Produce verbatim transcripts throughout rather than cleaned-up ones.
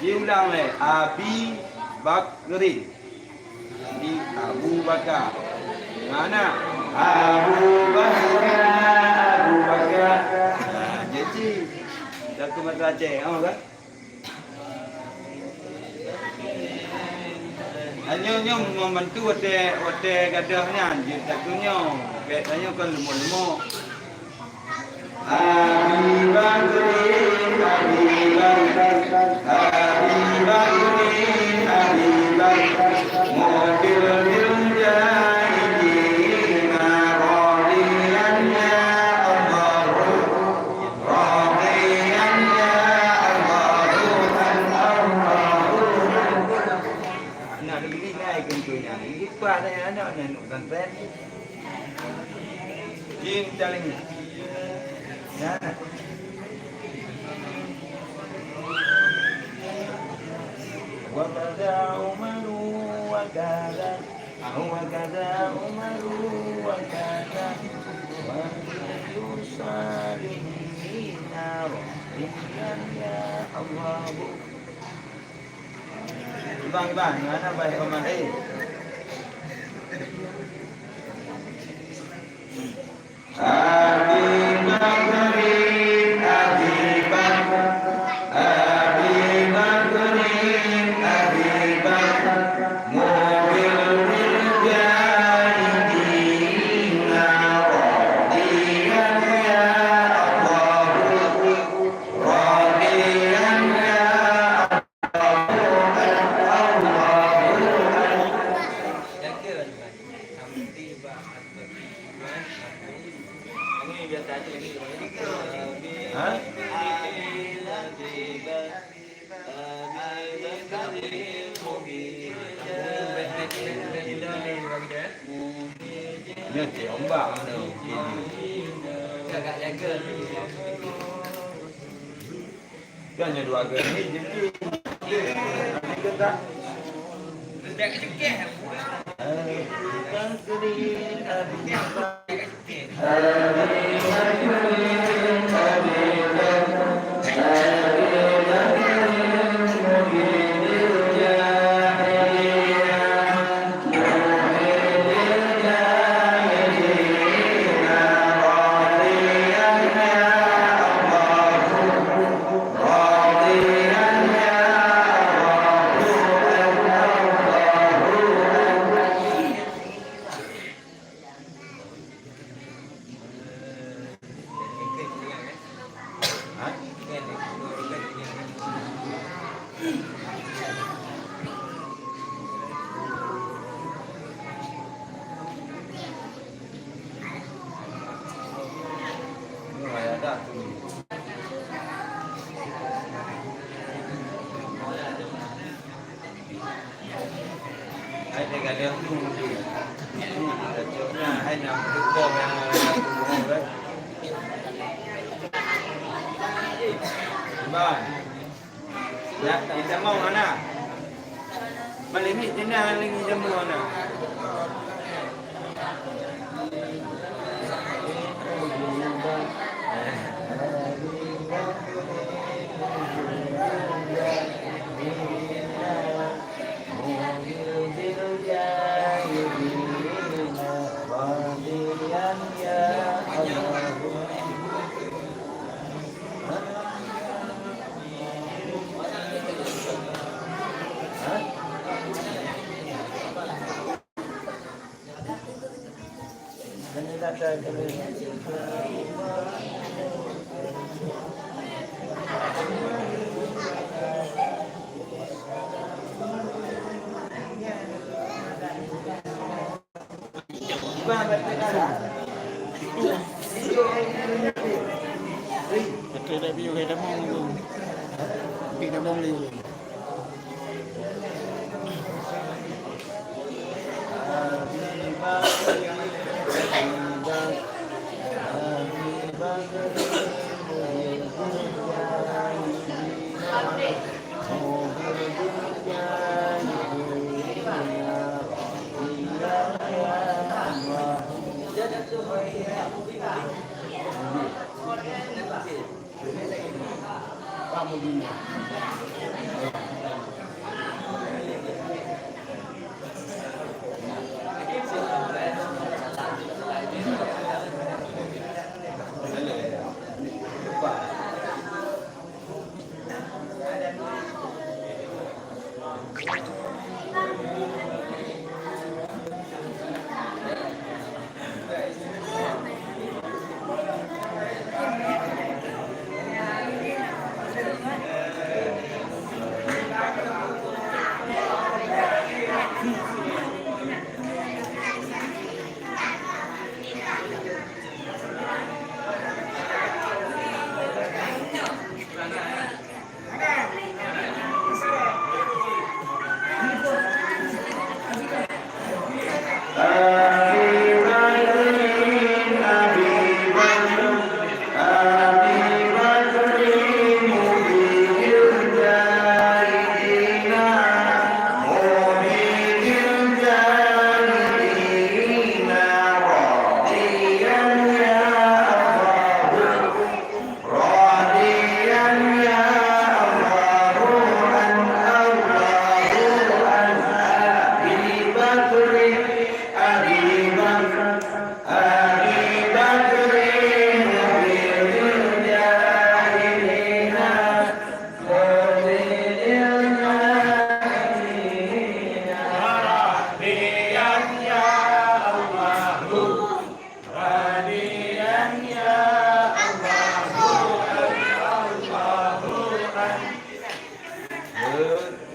Diulang lé, Abi Bakrin. Jadi Abu Bakar. Mana? Abu Bakar, Abu Bakar. Nah, jadi. Dah tu mata Aceh, oh, kan? Tanyoe nyoe membantu watée, watée gadôh nyan, jeuet takue nyoe. Bék tanyoe kon leumo-leumo. Abi Bakri, Abi Bakri, Abi Bakri, Abi Bakri, mobil bil jaidina radiyan ya Allah. Jin caling. Ya. Wa kaza Umaru wa kaza. Wa kaza Umaru wa kaza. Wa kullu salihina rabbiyan ya Allah. Ibang, ibang, mana baik paman, eh? Abi Bakrin, Abi Bakr, Abi Bakrin, Abi Bakr, mobil bil jaidina radiyan ya Allah, radiyan ya Allah, Allahu Akbar. Ha? Nyoe cek ombak mana mungkin. Kan nyoe dua geng ni jengking. Hai, teugadang tu, tu. Tu, tu, tu. Nah, hai, nak tukar, nak, nak tukar, kan? Bang. Ya, tak bisa mau, anak. Malam ni tenang lagi jam dua, anak. Betul tak, Biu? Hai, damong tu. Tapi damong ni.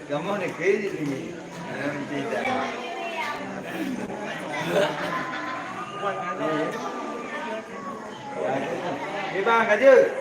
Kamoe ni keu jih ni. Dalam cerita. Bang, ka jeuet.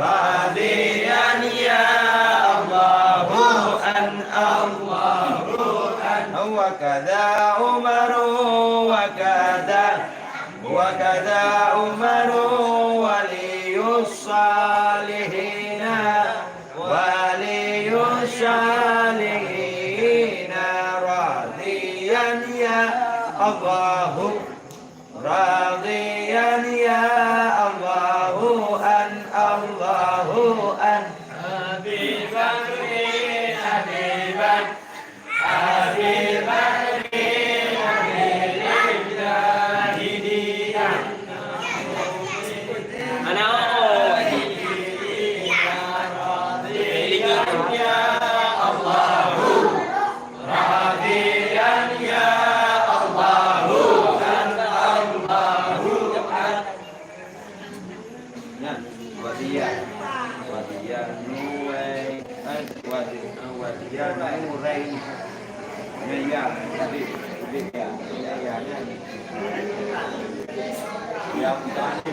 Radhiyan ya Allahu an, Allahu an. Wa kadha Umaru, wa kadha, wa kadha Umaru waliyus salihina, waliyus salihina. Radhiyan ya Allahu Radhiyan ya Allahu an, Allahu an. Abi Bakri, Abi Bak-, Abi Bakri, Abi Jahidiyah. Ana oh. Ya Allahu. Radhiyan ya Allahu an, Allahu an. Nah, wadiyan. Wadiyan nurai, eh, wadi-, wadiyan nurai. Ya, ya, tadi, tadi, ya, ya, ya, ya. Ya,